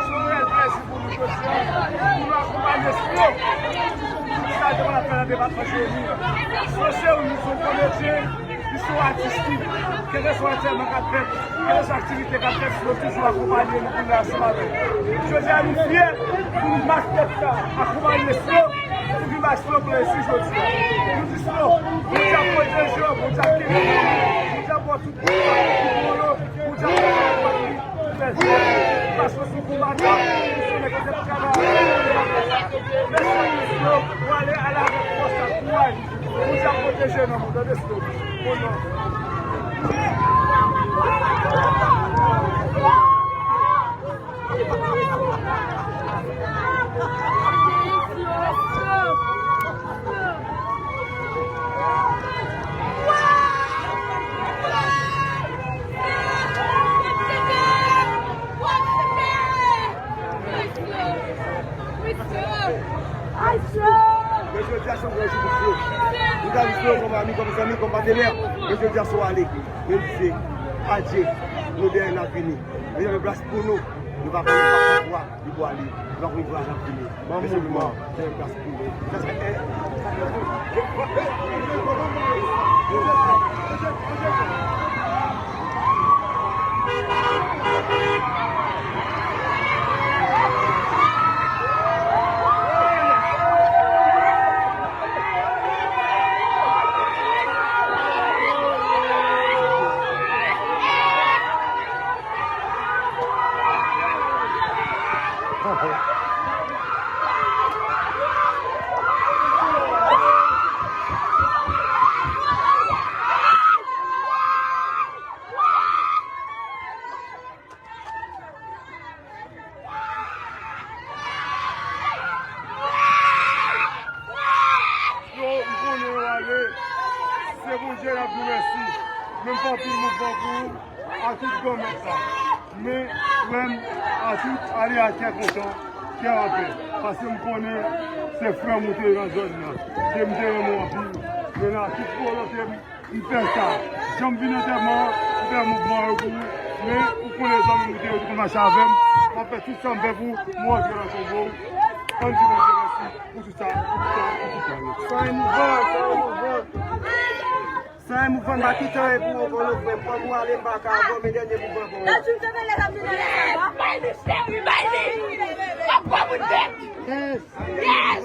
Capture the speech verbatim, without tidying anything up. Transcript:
Sorèl, mèsi pou nou jodi a. Pou nou akonpanye Slo. Sa te konn ap fè nan depatman Jeremi. Slo se yon, se yon komedyen, li se yon atis tou. Kèlkeswa antèman k ap fèt, kèlkeswa aktivite k ap fèt, Slo toujou akonpanye nou pou nou ansanm avè l. Jodi a, nou fyè pou nou make dèt sa, akonpanye Slo, pou vin bay Slo plezi jodi a. Nou di Slo, Bondye ap pwoteje w, Bondye ap kenbe w, Bondye ap ba w tout Bondye ap fè, paske se yon konbatan, se yon nèg ki te travay. Mèsi, Slo, ou ale, ale avèk fòs ak kouraj. Bondye ap pwoteje nou, tande, Slo. O non. Men jodi a se yon gran jou pou Flo. Nou ta di Flo kòm ami, kòm zanmi, kòm patenè. Men jodi a se w ale. Men di se adye. Nou dèyè n ap vini. Men yon plas pou nou. Nou pa konnen pa pou vwa. Li pou ale, li pa konn vwayaje ap vini. Ban mouvman. Yo, m konnen yo ale. Se Bondye n ap di mèsi. Men m fè anpil mouvman pou ou, a tout granmèt la. Men, frè m, a tout, ale a kè kontan, kè anpè. Paske m konnen se frè m ou te ye nan zòn nan. Ke m te renmen w anpil. Men a tout volonte m, m fè sa. Jan m vin antèman an, m fè mouvman yo pou ou. Men ou konnen zanmi m ou te ye, ou te konn mache avè m. M ap fè tout sa m fè pou ou, m rantre nan tonbo w. Ann di Bondye mèsi pou tout sa, pou tout sa, pou tout sa. Sa emouvan, sa emouvan. Sa emouvan, m pa kite anyen pou ou ankò non, frè m. Kòm ou ale, m pa ka ankò, men dènye mouvman pou ou. Bay li, cheri, bay li. Papa moun tèt. Yes. Yes.